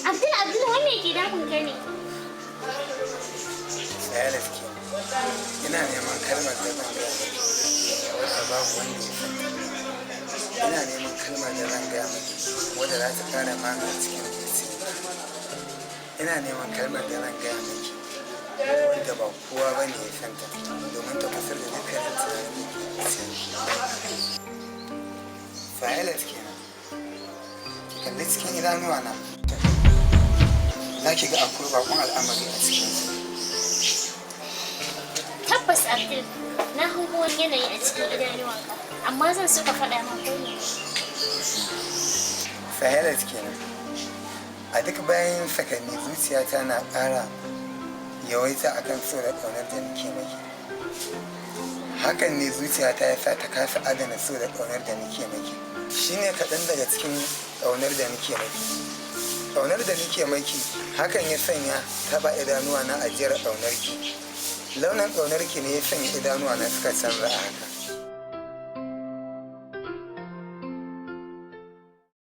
Abdul, Abdul, wai me ke damun ka ne? Sayalas ke. Ina neman kalmar da zan gaya miki wadda babu wanda ya santa. Ina neman kalmar da zan gaya miki wadda za ta kara mamaye cikin zuciyarki. Ina neman kalmar da zan gaya miki wadda ba kowa ba ne ya santa, domin ta kusur da dukkanin tunanin da ke zuciyarki. Sayalas kenan. Ki kalli cikin idanuwa na, za ki ga akwai bakon al'amari a cikinsu. Tabbas Abdul, na hango wani yanayi a cikin idanuwanka, amma zan so ka faɗa min ko me. Sahelat kenan. A duk bayan sakanni zuciyata na ƙara yawaita akan so da ƙaunar da nake maki. Hakan ne zuciyata ya sa ta kasa adana so da ƙaunar da nake maki. Shine kaɗan daga cikin ƙaunar da nake maki. Ƙaunar da nake maki hakan ya sanya taɓa idanuwa na ajiyar ƙaunar ki. Launin ƙaunar ki ne ya sanya idanuwa na suka canza a haka.